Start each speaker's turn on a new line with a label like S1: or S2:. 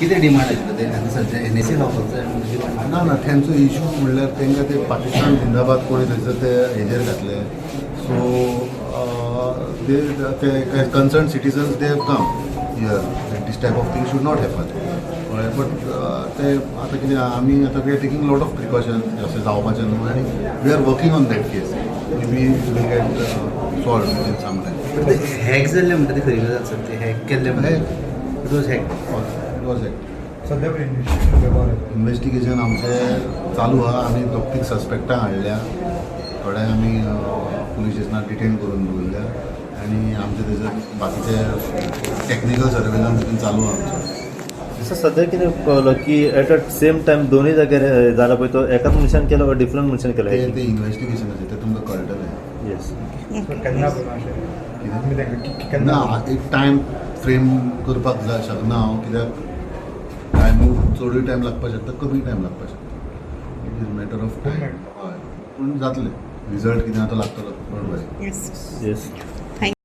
S1: कितें डिमांड आशिल्लो ते आतां सद्या एनएसी लावपाक जाय म्हणून डिमांड.
S2: ना ना, तेंचो इशू म्हणल्यार तांकां ते पाकिस्तान जिंदाबाद कोणी थंयसर ते हेजेर घातले. सो ते ते concerned citizens, they have come here. This type of thing should not happen, कळ्ळें? बट ते आतां कितें, आमी आतां we are taking lot of precaution अशें जावपाचें न्हू आनी we are working on that case. Maybe will get solve in some time.
S1: पण ते हॅक जाल्ले म्हणटा, ते खरी गजाल सर? ते हॅक केल्ले म्हणटा, it was hack?
S2: It was hack.
S3: सध्या इन्व्हेस्टिगेशन?
S2: इन्व्हेस्टिगेशन आमचें चालू आहा. आमी दोग तीग सस्पेक्टां हाडल्या. थोडे आमी पुलीस स्टेशनार डिटेन करून दवरल्या आनी आमचे थंयसर बाकीचे टॅक्निकल सर्वेलन्स बीन चालू आहा आमचो.
S4: सर, सध्या कितें कळ्ळो की एट अ सेम टायम दोनूय जाग्यार जाला पळय, तो एकाच मनशान केलो वा डिफरंट मनशान केलो?
S2: ते ते इन्व्हेस्टिगेशनाचें, तें तुमकां कळटलें.
S4: येस.
S3: केन्ना पळोवन अशें तुमी तांकां केन्ना?
S2: ना, एक टायम फ्रेम करपाक जाय शकना हांव, कित्याक टायम चडूय टायम लागपाक शकता, कमी टायम लागपाक शकता. It is matter of time. हय, पूण जातलें. रिजल्ट कितें आतां लागतलो, बरोबर.
S4: येस.